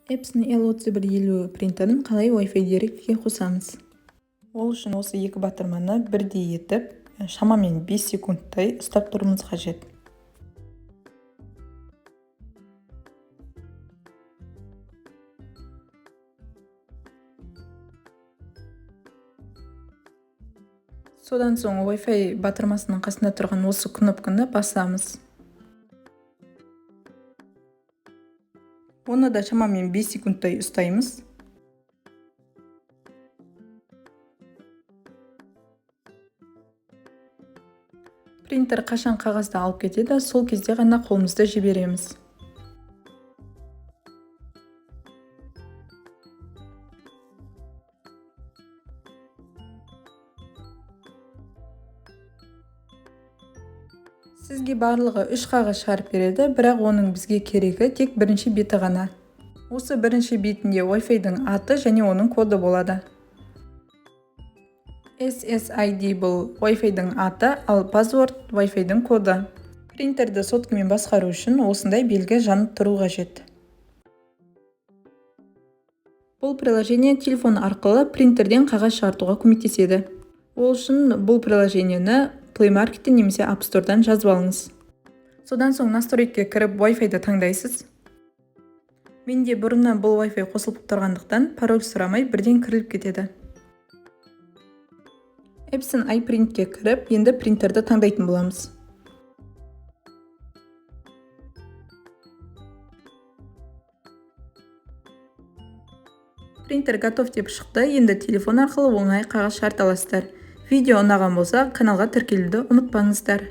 Epson L3150 принтерін қалай Wi-Fi Direct-ке қосамыз? Ол үшін осы екі батырманы бірдей етіп, шамамен 5 секундтай ұстап тұруымыз қажет. Содан соң Wi-Fi батырмасының қасында тұрған осы кнопканы басамыз. Оны да шамамен 5 секундтай ұстаймыз. Принтер қашан қағазды алып кетеді, сол кезде ғана қолымызды жібереміз. Сізге барлығы 3 қағаз шығарып береді, бірақ оның бізге керегі тек бірінші беті ғана. Осы бірінші бетінде Wi-Fi-дің аты және оның коды болады. SSID бұл Wi-Fi-дің аты, ал password Wi-Fi-дің коды. Принтерді соткамен басқару үшін осындай белгі жанып тұру қажет. Бұл приложение телефон арқылы принтерден қағаз шығартуға көмектеседі. Ол үшін бұл приложениені Play Market'тен немесе App Store'дан жазып алыңыз. Содан соң настройкаға кіріп, Wi-Fi'ді таңдайсыз. Менде бұрыннан бұл Wi-Fi қосылып тұрғандықтан, пароль сұрамай, бірден кіріліп кетеді. Epson iPrint-ке кіріп, енді принтерді таңдайтын боламыз. Принтер готов деп шықты, енді телефон арқылы оңай қағаз шығарта аласыздар. Видео ұнаған болса, каналға тіркелуді ұмытпаңыздар.